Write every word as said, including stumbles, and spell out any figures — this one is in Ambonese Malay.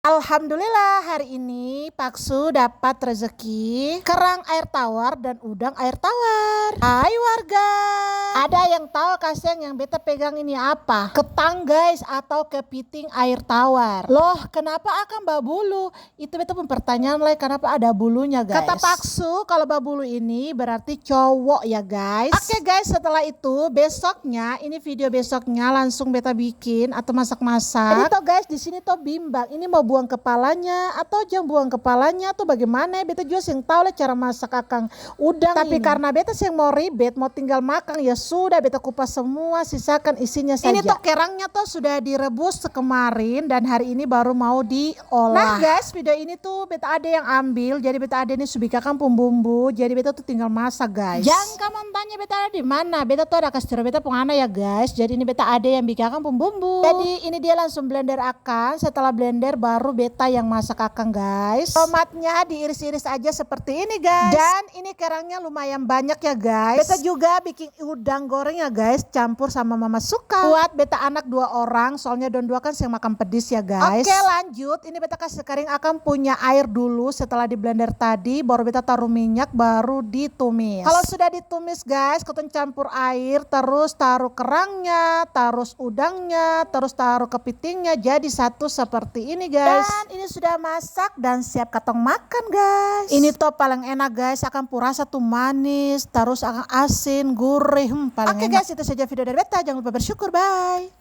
Alhamdulillah, hari ini Pak Su dapat rezeki kerang air tawar dan udang air tawar. Hai warga, ada yang tahu ka seng yang beta pegang ini apa? Ketang guys, atau kepiting air tawar. Loh, kenapa akang babulu? Itu beta pung pertanyaan lai, kanapa ada bulunya, guys? Kata Pak Su, kalo babulu ini berarti cowok ya, guys. Oke, guys, setelah itu besoknya, ini video besoknya langsung beta bikin atau masak-masak. Jadi to, guys, di sini to bimbang, ini mau buang kepalanya atau jang buang kepalanya atau bagaimana ya, beta jua seng tau lai cara masak akang udang ini. Tapi karna beta seng mau ribet, mau tinggal makang, ya sudah, beta kupas semua, sisakan isinya saja. Ini to kerangnya to sudah direbus kemarin dan hari ini baru mau diolah. Nah, guys, video ini tuh beta ade yang ambil, jadi beta ade nih su biking akang pung bumbu, jadi beta tuh tinggal masak, guys. Jang kamong tanya beta ade di mana, beta tuh ada kas tiro beta pung ana ya, guys. Jadi ini beta ade yang biking akang pung bumbu. Jadi ini dia langsung blender akang, setelah blender baru beta yang masak akang, guys. Tomatnya diiris-iris aja seperti ini, guys. Dan ini kerangnya lumayan banyak ya, guys. Beta juga biking udang goreng ya, guys, campur sama mama suka. Buat beta anak dua orang, soalnya dong dua kan seng makan pedis ya, guys. Oke, lanjut. Ini beta kasih kering akang punya air dulu setelah di blender tadi, baru beta taruh minyak, baru ditumis. Kalau sudah ditumis, guys, katong campur air, terus taruh kerangnya, terus udangnya, terus taruh kepitingnya, jadi satu seperti ini, guys. Dan ini sudah masak dan siap katong makan, guys. Ini to paling enak, guys, akang pung rasa tuh manis, terus akang asin, gurih, hmm, paling enak. Oke, guys, itu saja video dari beta. Jangan lupa bersyukur, bye.